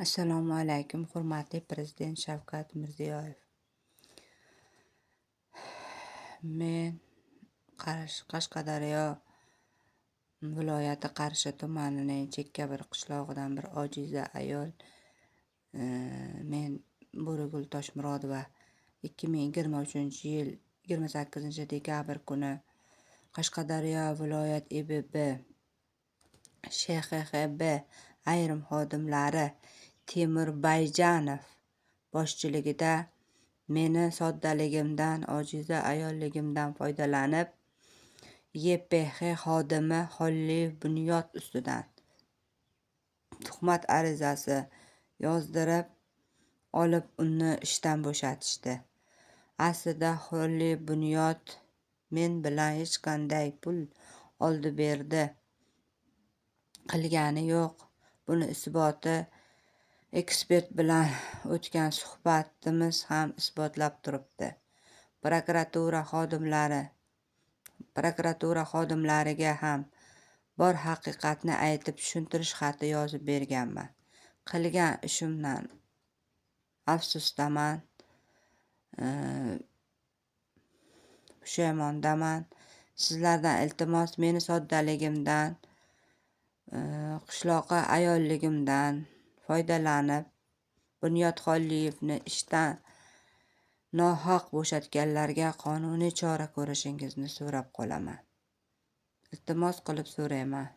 Assalomu alaykum, hurmatli Prezident Shavkat Mirziyoyev. Men Qashqadaryo viloyati Qarshi tumanining chekka bir qishlog'idan bir ojiza ayol, men Bo'rigul Toshmurodova 2023-yil 28-dekabr kuni Qashqadaryo viloyat IBB ShHHB ayrim xodimlari Temur Bayjanov boshchiligida meni soddaligimdan, ojiza ayolligimdan foydalanib, YPX xodimi Xolliyev Bunyod ustidan tuhmat arizasi yozdirib olib, uni ishdan bo'shatishdi. Aslida Xolliyev Bunyod men bilan hech qanday pul oldi-berdi qilgani yo'q. Buni isboti ekspert bilan o'tgan suhbatimiz ham isbotlab turibdi. Prokuratura xodimlariga ham bor haqiqatni aytib, tushuntirish xati yozib berganman. Qilgan ishimdan afsusdaman, pushaymondaman. Sizlardan iltimos, meni soddaligimdan, qishloqi ayolligimdan foydalanib, Bunyod Xolliyevni ishdan nohaq bo'shatganlarga qonuniy chora ko'rishingizni so'rab qolaman. Iltimos qilib so'rayman.